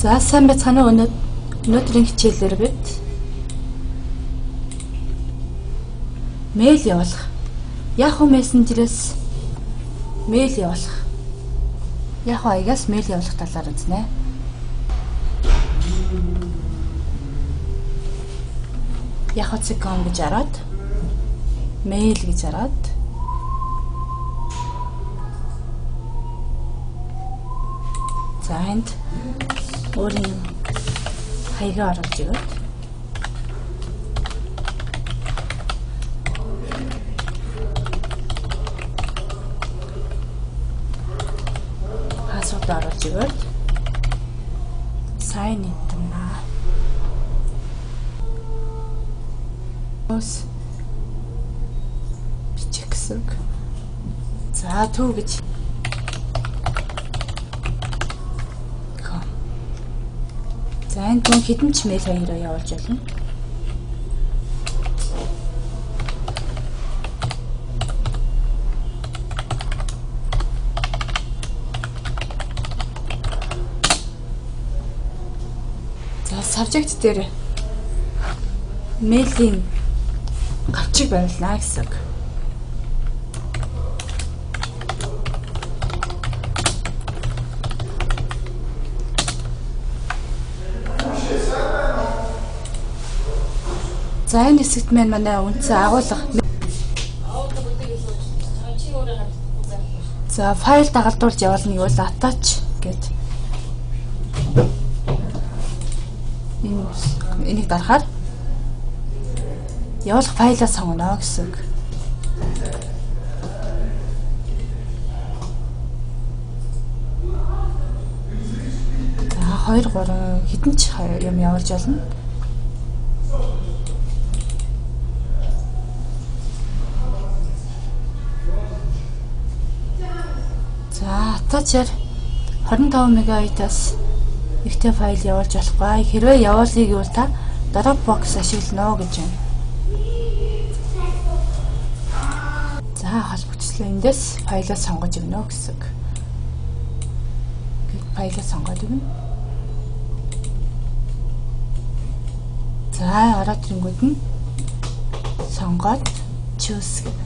За сайн байцгаана уу, өнөөдрийн хичээлээр бид мэйл явуулах. Yahoo Messenger-ээс мэйл явуулах. Yahoo хаягаас мэйл явуулах талаар үзнэ. Yahoo.com гэж ороод мэйл гэж ороод за энд өөрийн хаягаа оруулж өгөөд password оруулж өгөөд sign in гэнэ. Ос бичих гэсэн үг. За төв гэж com. За энд мөн хэдэн ч мэйл хаяграа явуулж болно. За subject дээр мэйлийн гавчиг байрлана гэсэн үг. За энэ хэсэгт маань манай үндсэн агуулга. За файл дагалдуулж явуулна гэвэл attach гэд энийг дарахаар явуулах файлаа сонгоно гэсэн үг. За 2 3 хэдэн ч юм явуулж болно. За attach-аар 25 мегабайтаас ихтэй файл явуулж болохгүй. Хэрвээ явуулъя гэвэл та Dropbox ашиглана гэж байна. За холбогдчихлоо. Эндээс файлаа сонгож өгнө гэсэн үг. Файлаа сонгоод өгнө. За ороод ирэнгүүт нь сонгоод choose гэх.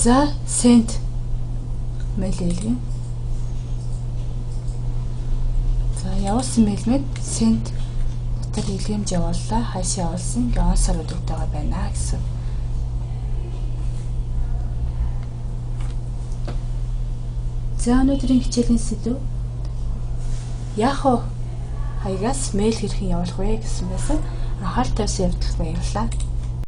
За send мэйл илгээнэ. За явуулсан мэйл мэд send дотор илгээмж явууллаа. Хаашаа явуулсан гэ он сар өдөртэйгээ байна гэсэн. За өнөөдрийн хичээлийн сэдэв Yahoo хаягаас мэйл хэрхэн явуулах вэ гэсэн байсан. Анхаарал тавьсан явдалд баярлалаа.